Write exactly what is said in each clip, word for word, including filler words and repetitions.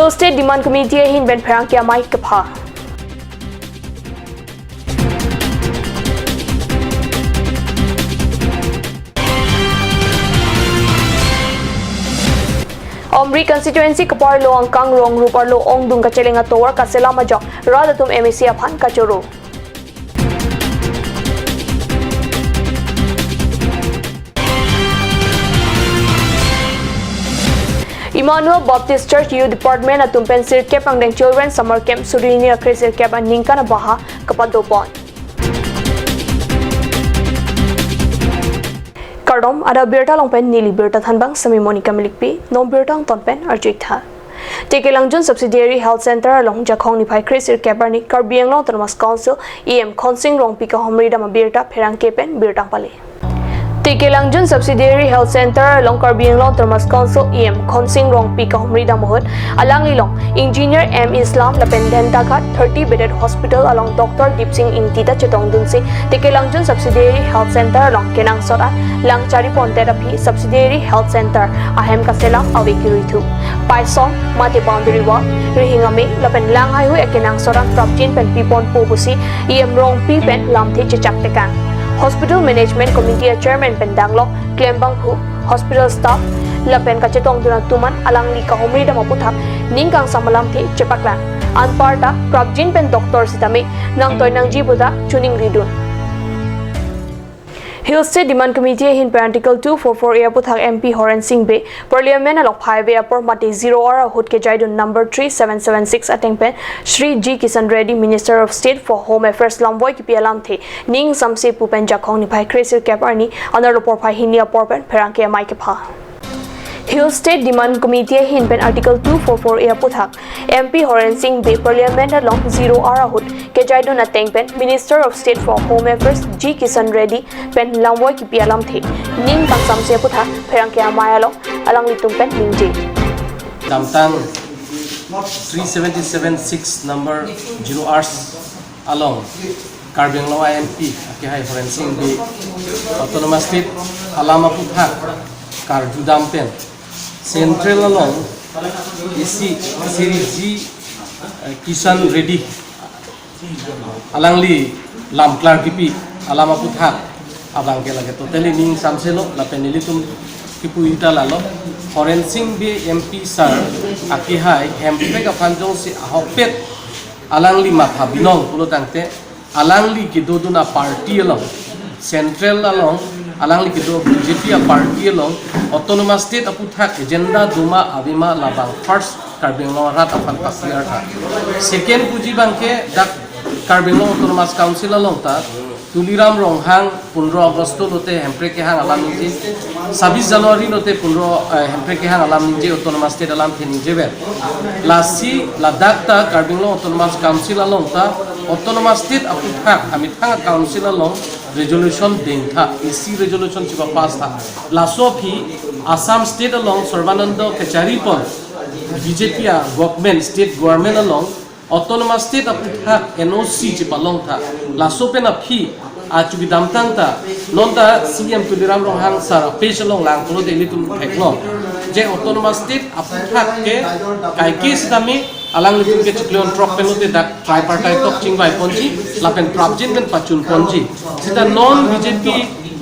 State Demand Committee ahin pen pherangke amei kepha. Amri constituency keparlo angkang Rongrup arlo ongdung kacheleng atovar kaselam ajok rat atum M A C aphan kachoro. Emmanuel Baptist Church Youth Department atum pen sirkep angdeng Children Summer Camp suri hini ra kre sirkep aningkan abaha kapadopon. Kardom, adap abirta along pen neli birta thanbang Sami Monica Milikpi, non birta angton pen arju-ik tha. Tekelangjun Subsidiary Health Center along Jakhong niphai kre sirkep arni Karbi Anglong Autonomous Council E M Khonsing Rongpi kahumri dam abirta pherangke pen birta pale. Tekelangjun Subsidiary Health Center along Karbi Anglong Autonomous Council E M Khonsing Rongpi kahumri dam ahut alangli along Engineer M Islam lapen Dentaghat thirty bedded hospital along Doctor Dipsing Ingti ta chetongdunsi Tekelangjun Subsidiary Health Center along kenangsot an lang charipondet aphi Subsidiary Health Center ahem kaselam ave kiruithu. Paisong mate boundary wall, rihing amei lapen lang haihui akenangsot an prapjin pen piponpo pusi E M Rongpi pen lamthe chechak tekang. Hospital Management Committee a Chairman pen danglok klembangphu, hospital staff lapen kachetongdun atum an alangli kahumri dam aputhak ning kangsam alamthe chepaklang. Anparta prapjin pen doctor sitame nangtoi nangji pu ta choningridun. Hill State Demand Committee ahin pen Article two four four A aputhak M P Horen Sing Bey Parliament along phai ave apor mate zero hour ahut kejaidun number three seven seven six ateng pen Shri G Kishan Reddy, Minister of State for Home Affairs lamvoi kipi alamthe ning samse pu pen Jakhong niphai kre sirkep arni anerlo porphai hini apor pen pherangke amei kepha. Hill State Demand Committee ahin pen Article two four four A aputhak M P Horen Sing Bey Parliament along zero hour ahut kejaidun ateng pen Minister of State for Home Affairs G Kishan Reddy pen lamvoi kipi alamthe ning kangsamse aputhak pherangke amei along alanglitum pen ningje. Damtang three seventy-seven six number zero hours along Karbi Anglong M P akehai Horen Sing Bey Autonomous State alam aputhak karjudam pen Central along isi Shri G, eh, Kishan Reddy alangli lamklar kipi alam aputhak abang ke lake totally ning samselo lapen nelitum kipu-i ta lalo. Horen Sing Bey M P sir akehai hemprek aphan jongsi ahokpet alangli matha binong pulo tangte alangli kedodun a party along, Central along alangli kedo B J P a party along Autonomous State aputhak agenda doma avema labang first Karbi Anglong arat aphan pa-clear tha. Second puji abang ke dak Karbi Anglong Autonomous Council along ta Tuliram Ronghang pundro August lote hemprek kehang alam ningje, sabis January lote pundro, eh, hemprek kehang alam ningje, Autonomous State alamthe ningjever. Lasi ladak ta Karbi Anglong Autonomous Council along ta Autonomous State aputhak amethang a council along resolution dengtha, isi resolution chiba pass tha. Laso aphi Assam State along Sarbananda kacharipon B J P a government, state government along Autonomous State aputhak N O C chipalongtha. Laso pen aphi achu kedamtang ta, non ta C M Tuliram Ronghang sir apage along lang pulote ilitum theklong. Je Autonomous State aputhak ke kaike sitame alanglitum ke chiklo throk pen lote dak tripartite talk chingvai ponji, lapen prapjin pen pachun ponji. Sita non B J P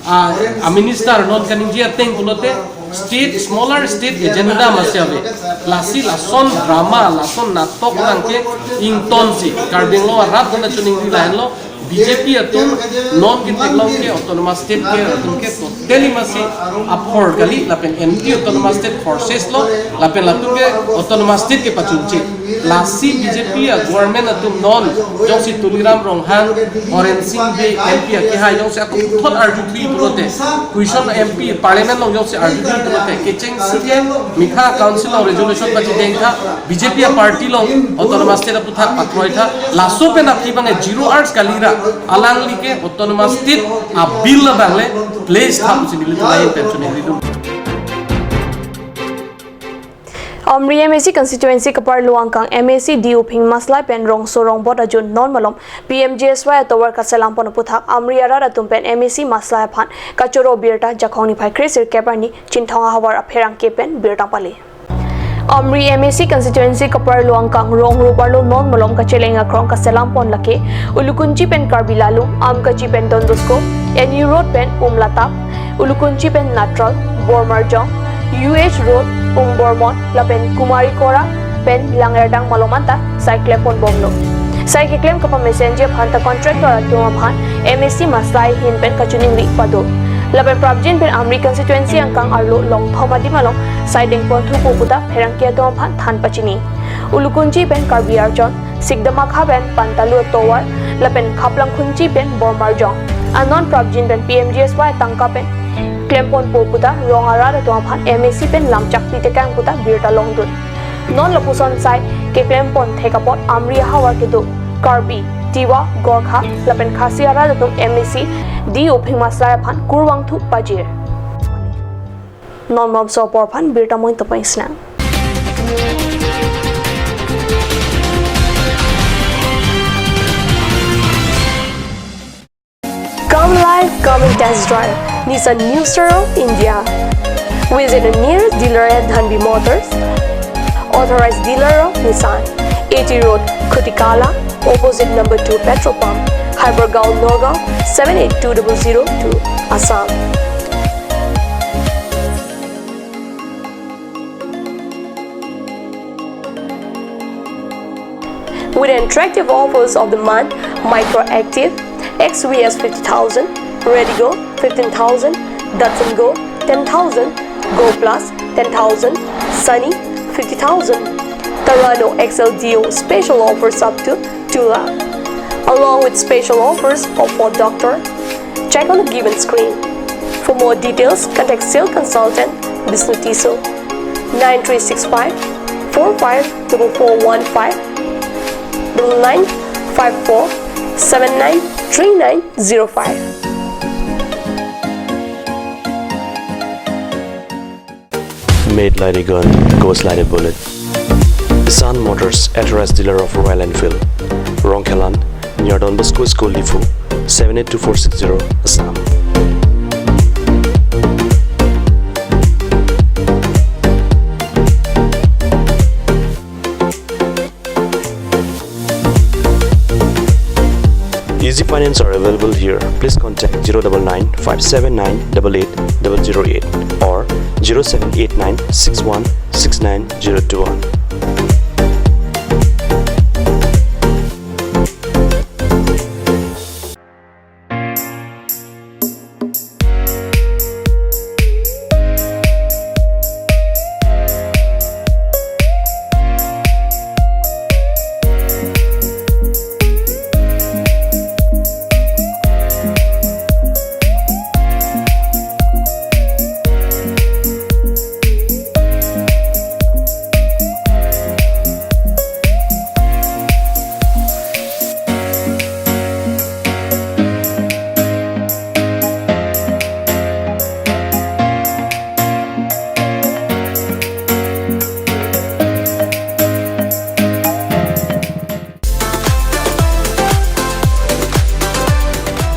a, a minister non kaningje ateng pulote state, smaller state agenda masi ave. Lasi lason drama, lason natok abang ke ingtonsi Karbi Anglong arat aphan ta choningri lahenlo, B J P atum non ketheklong ke Autonomous State ke atum ke totally masi aphor kali, lapen anti Autonomous State forces lo, lapen latum ke Autonomous State kepachunche. Lasi B J P a government atum non jongsi Tuliram Ronghang, Horen Sing Bey M P akehai jongsi ako puthot arjukri pulote, question M P parliament along jongsi arjukri pulote, kechengsi ke methang council along resolution pachidengtha, B J P a party along Autonomous State aputhak patroitha, laso pen aphi abang zero hours kalira, alangli ke Autonomous State a bill abang le place tha pusi nelitum ahin pen choningridun. Amri M A C constituency keparlo angkang M A C D Uphing Maslai pen Rongso Rongbot ajun non malom P M G S Y atovar kaselam pon aputhak Amri arat atum pen M A C Maslai aphan kachoro birta Jakhong niphai kre sirkep arni Chinthong ahavar apherangke pen birta pale. Amri M A C constituency kaparlo angkang Rong Road arlo non malom kacheleng akrong kaselam pon lake Ulukunchi pen Karbi Lalung, Amkachi pen Don Bosco, N U Road pen Umlatap, Ulukunchi pen Natral, Bormarjong, U H Road, Umbormon, lapen Kumari Kora pen Langerdang malom anta sai klem pon bomlo. Sai keklem kapamesenji aphan ta contractor atum aphan M A C masai ahin pen kachiningri pado. Lapen prapjin pen Amri constituency angkang arlo Longthom adim along sai dengpon thupo puta pherangke atum aphan than pachini. Ulukunchi pen Karbi Arjon, Sikdamakha pen Pantalu atovar, lapen Khaplangkhunchi pen Bormarjong. Anon prapjin pen P M G S Y tangka pen klem ponpo puta rong arat atum aphan M A C pen lam chakpi tekang puta birta longdun. Non lapuson sai keklem pon thek apot Amri ahavar kedo Karbi, Tiwa, Gorkha, lapen Khasi arat atum M A C D Uphing Masai aphan kurvangthu pajir. Non malom so apor aphan birta moin topeng snang. Come live, come and test drive Nissan New Star of India. Visit a nearest dealer at Dhanvi Motors, authorized dealer of Nissan, A T Road, Khutikala, opposite number two petrol pump, Hypergaon, Nagaon, seven eight two double zero two, Assam. With attractive offers of the month, Micra Active, X V S fifty thousand, Redigo fifteen thousand, Datsun Go ten thousand, Go Plus ten thousand, Sunny fifty thousand, Terrano X L D O special offers up to two lakh, along with special offers of for doctor, check on the given screen. For more details, contact sales consultant Bishnu Tisso, nine three six five four five double four one five, double nine five four seven nine three nine zero five. Made like a gun, goes like a bullet. Sun Motors, authorized dealer of Royal Enfield, Rongkhelan, near Don Bosco School, Diphu, seven eight two four six zero, Assam. Easy finance are available here. Please contact zero double nine five seven nine double eight double zero eight or zero seven eight nine six one six nine zero two one.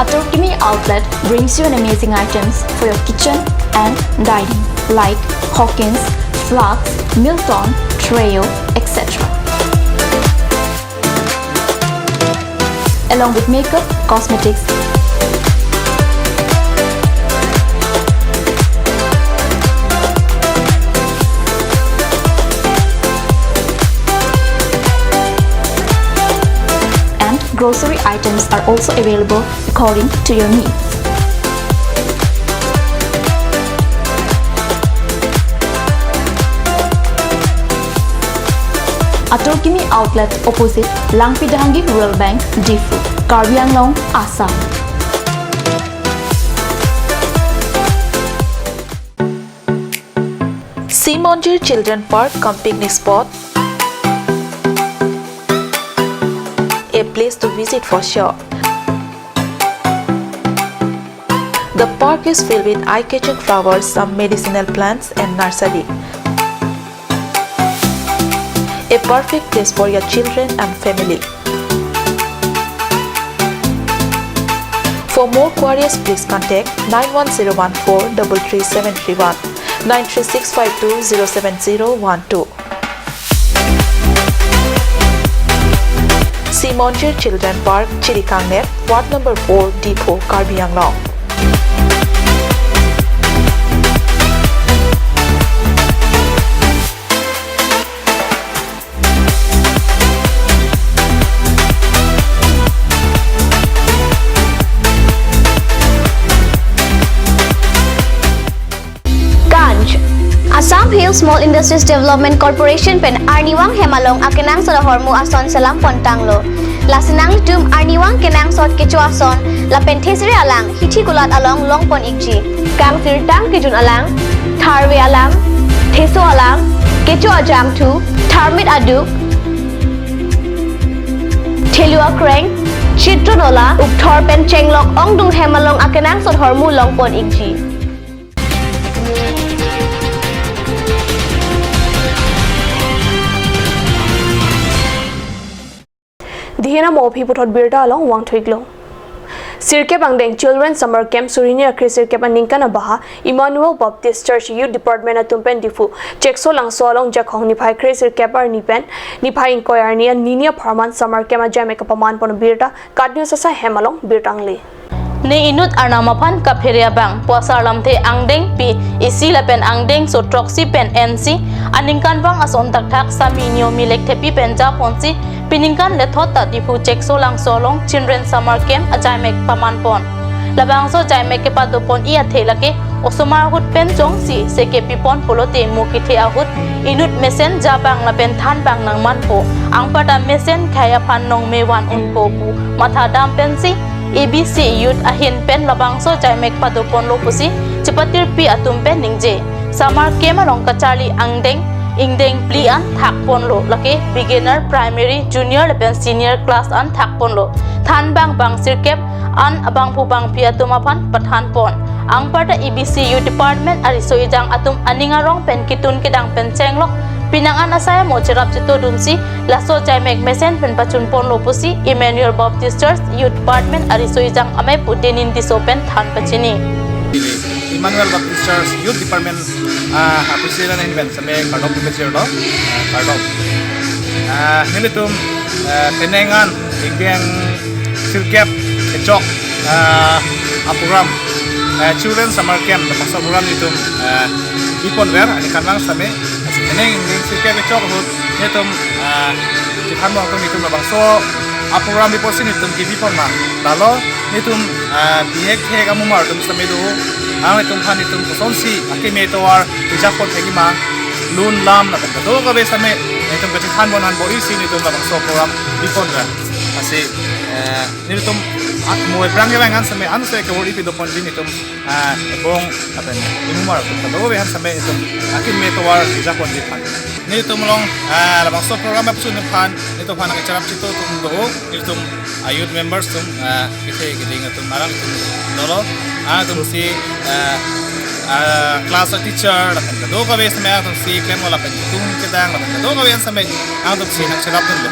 Atur Kimi Outlet brings you an amazing items for your kitchen and dining, like Hawkins, Flux, Milton, Treo, et cetera, along with makeup, cosmetics, and grocery items are also available according to your needs. Atur Kimi Outlet, opposite Langpidhangi Rural Bank, Diphu, Karbi Anglong, Assam. Simonjir Children Park cum picnic spot, a place to visit for sure. The park is filled with eye-catching flowers, some medicinal plants and nursery. A perfect place for your children and family. For more queries, please contact nine one zero one four double three seven three one, nine three six five two zero seven zero one two. Monjir Children Park, Chirikangnet, Ward number four, Diphu, Karbi Anglong. Kanj. Assam Hill Small Industries Development Corporation pen arnivang hem along akenangsot ahormu ason selam pontanglo. Lasi nanglitum arnivang kenangsot kecho ason lapen thesere alang hithi kulat along longpon ikji. Kangsirtang kejun alang, tharve alang, theso alang, kecho ajangthu, tharmit aduk, thelu akreng, chitro nola, ukthor pen chenglok ongdung hem along akenangsot ahormu longpon ikji. Dihina mo aphi puthot birta along vangthuiklo. Sirkep angdeng Children Summer Camp suri hini ra kre sirkep aningkan abaha Emmanuel Baptist Church Youth Department atum pen Diphu Chekso Langso along Jakhong niphai kre sirkep arni pen niphai ingkoi arni an nini apharman Summer Camp ajaimek kapaman pon birta KAT News asai hem along birta nangli. Ne inut arnam aphan kaphere abang, puasar lamthe angdengpi isi lapen angdengso throksi pen ensi, aningkanvang ason thakthak Sami Neo Milek Thepi pen japonsi, piningkan lethot ta Diphu Chekso Langso along Children Summer Camp ajaimek paman pon. Labangso ajaimek kepado pon-i athe lake osomar ahut pen jongsi seke pipon pulote mo kethe ahut inut mesen jabang lapen thanbang nangmanpo, anparta mesen khei aphan nongme van unpo pu matha dam pensi A B C Youth ahin pen labangso ajaimek pado ponlo pusi chepatirpi atum pen ningje. Summer camp along kacharli angdeng ingdeng phli an thak ponlo, lake beginner, primary, junior lapen senior class an thak ponlo. Thanbang bang sirkep an abangphu bangphi atum aphan pathan pon. Anparta A B C Youth Department ariso ejang atum aning arong pen ketun kedang pen chenglok penang an asai amo cherap cheto dunsi laso ajaimek mesen pen pachun ponlo pusi Emmanuel Baptist Church Youth Department ariso ejang amei pu Denin Tisso pen than pachini. Emmanuel Baptist Church Youth Department, ah, appreciation ahin pen same kardom pachirlo, ah, kardom. Ah, nelitum, ah, penang an ingdeng sirkep kechok, ah, a-program, ah, Children Summer Camp, labangso program nelitum, ah, biponver, aningkanvang same, penang ingdeng sirkep kechok ahut, nelitum, ah, chethan bang atum nelitum labangso a-program biponsi nelitum kebi pon ma. Lalo nelitum, ah, bihek hek amumar atum same do. Ang nelitum aphan nelitum kosonsi akeme tovar kejapon thekji ma, lun lam lapen kadokave same nelitum kachethan pon han bo isi nelitum labangso program biponver. Lasi, eh, nelitum at mo eprang kevang an same anse kevor-i pido ponji nelitum, ah, ebong lapen emumar atum kadokave an same nelitum akeme tovar kejapon ji aphan. Nelitum along, ah, labangso program apsu nephan nelitum aphan kacharap cheto atum do, nelitum a-youth members atum, ah, kethe keding atum arang atum dolo, arang atumsi, ah, ah, class teacher lapen kadokave same arang atumsi klemlo lapen tum kedang lapen kadokave an same arang atumsi nangcherap dunlo.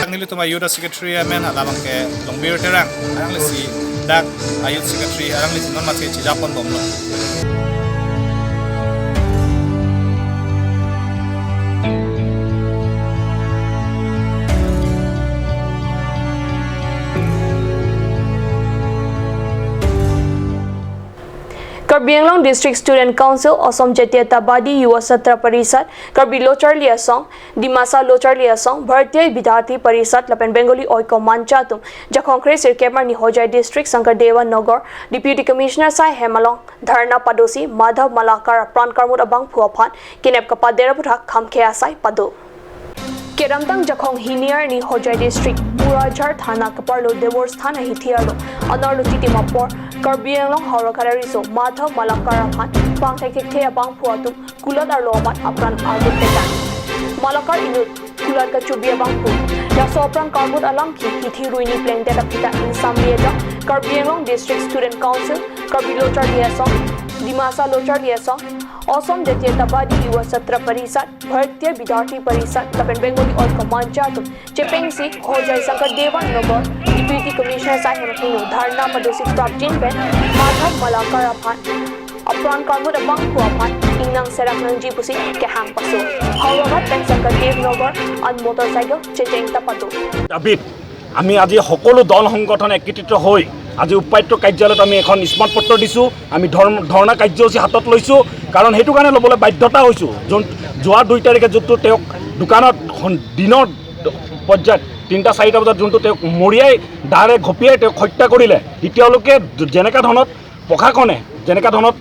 Nelitum a-youth secretary amen halabang ke Longbir Terang, aranglisi dak a-youth secretary, aranglisi non matsi chejapon bomlo. Karbi Anglong District Student Council, Assam Jatiyatabadi Yuva Chhatra Parishad, Karbi Lo Charli Asong, Dimasa Lo Charli Asong, Bharatiya Vidyarthi Parishad lapen Bengali Oiko Mancha atum Jakhong kre sirkep arni Hojai District Sankardev Nagar Deputy Commissioner asai hem along dharna padosi Madhav Malakar apran karmut abangphu aphan kenep kapader aputhak kham khe asai pado. Kedamtang Jakhong hini arni Hojai District Murajhar Thana kaparlo Devorsthan ahithi arlo anerlo chitim apor Karbi Anglong Howraghat ariso Madhav Malakar aphan pangthek thekthe abangphu atum kulat arlo amat apran armut petan. Malakar inut kulat kachobi abangphu. Laso apran karmut alam ke hithi ruini plengdet aphi ta ingsambi ajok Karbi Anglong District Student Council, Karbi Lo Charli Asong, Dimasa Lo Charli Asong, Assam Jatiyatabadi Yuva Chhatra Parishad, Bharatiya Vidyarthi Parishad lapen Bengali Oiko Mancha atum chepengsi Hojai Sankardev Nagar Deputy Commissioner asai hem akinu dharna padosi prapjin pen Madhav Malakar aphan apran karmut abangphu aphan ingnang serak nangji pusi kehang paso. Howraghat pen Sakadev Nagar an motorcycle checheng ta pado. দাবিত আমি আজি সকলো দল সংগঠন একত্ৰিত হৈ আজি উপায়ুক্ত কাৰ্যালয়ত আমি এখন স্মাৰক পত্ৰ দিছোঁ। আমি ধৰ্ম ধৰ্ণা কাৰ্যসূচী হাতত লৈছোঁ, কাৰণ সেইটো কাৰণে ল'বলৈ বাধ্যতা হৈছোঁ। যোন যোৱা দুই তাৰিখে যোনটো তেওঁক দোকানত সন- দিনৰ পৰ্যায়ত তিনিটা চাৰিটা বজাত যোনটো তেওঁক মৰিয়াই দাৰে ঘপিয়াই তেওঁক হত্যা কৰিলে, এতিয়ালৈকে যেনেকুৱা ধৰণত প্ৰশাসনে যেনেকুৱা ধৰণত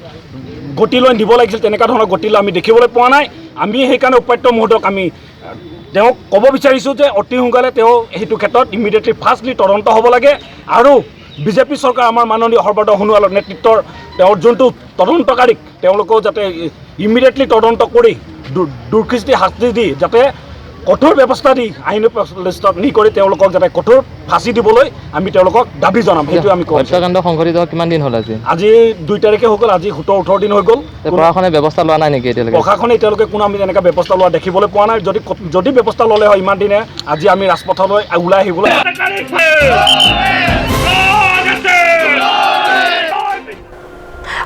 গতি লৈ দিব লাগিছিল, তেনেকুৱা ধৰণৰ গতি লৈ আমি দেখিবলৈ পোৱা নাই। আমি সেইকাৰণে উপায়ুক্ত মহোদয়ক আমি, আহ, তেওঁক ক'ব বিচাৰিছোঁ যে অতি সোনকালে তেওঁ সেইটো ক্ষেত্ৰত ইমিডিয়েটলি ফাষ্টলি তদন্ত হ'ব লাগে আৰু বিজেপি চৰকাৰ আমাৰ মাননীয় সৰ্বানন্দ সোণোৱালৰ নেতৃত্বৰ তেওঁৰ যোনটো তদন্তকাৰীক তেওঁলোকেও যাতে ইমিডিয়েটলি তদন্ত কৰি দু- দুৰ্ঘৃষ্টি শাস্তি দি যাতে কঠোৰ ব্যৱস্থা দি আইন লিষ্টত নি কৰি তেওঁলোকক যাতে কঠোৰ ফাঁচী দিবলৈ আমি তেওঁলোকক দাবী জনাম, সেইটো আমি কওঁ। হত্যাকাণ্ড সংঘটিত হোৱা কিমান দিন হ'ল আজি? আজি দুই তাৰিখে হৈ গ'ল, আজি সোতৰ ওঠৰ দিন হৈ গ'ল। তে কোনো প্ৰশাসনে ব্যৱস্থা লোৱা নাই নেকি এতিয়ালৈকে? প্ৰশাসনে এতিয়ালৈকে কোনো আমি তেনেকুৱা ব্যৱস্থা লোৱা দেখিবলৈ পোৱা নাই। যদি ক- যদি ব্যৱস্থা ল'লে হয় ইমান দিনে আজি আমি ৰাজপথলৈ ওলাই আহিবলৈ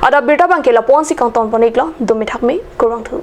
Adap birta abangke lapu-ansi kangton pon-iklo, dumi thakmi, kurvangthu.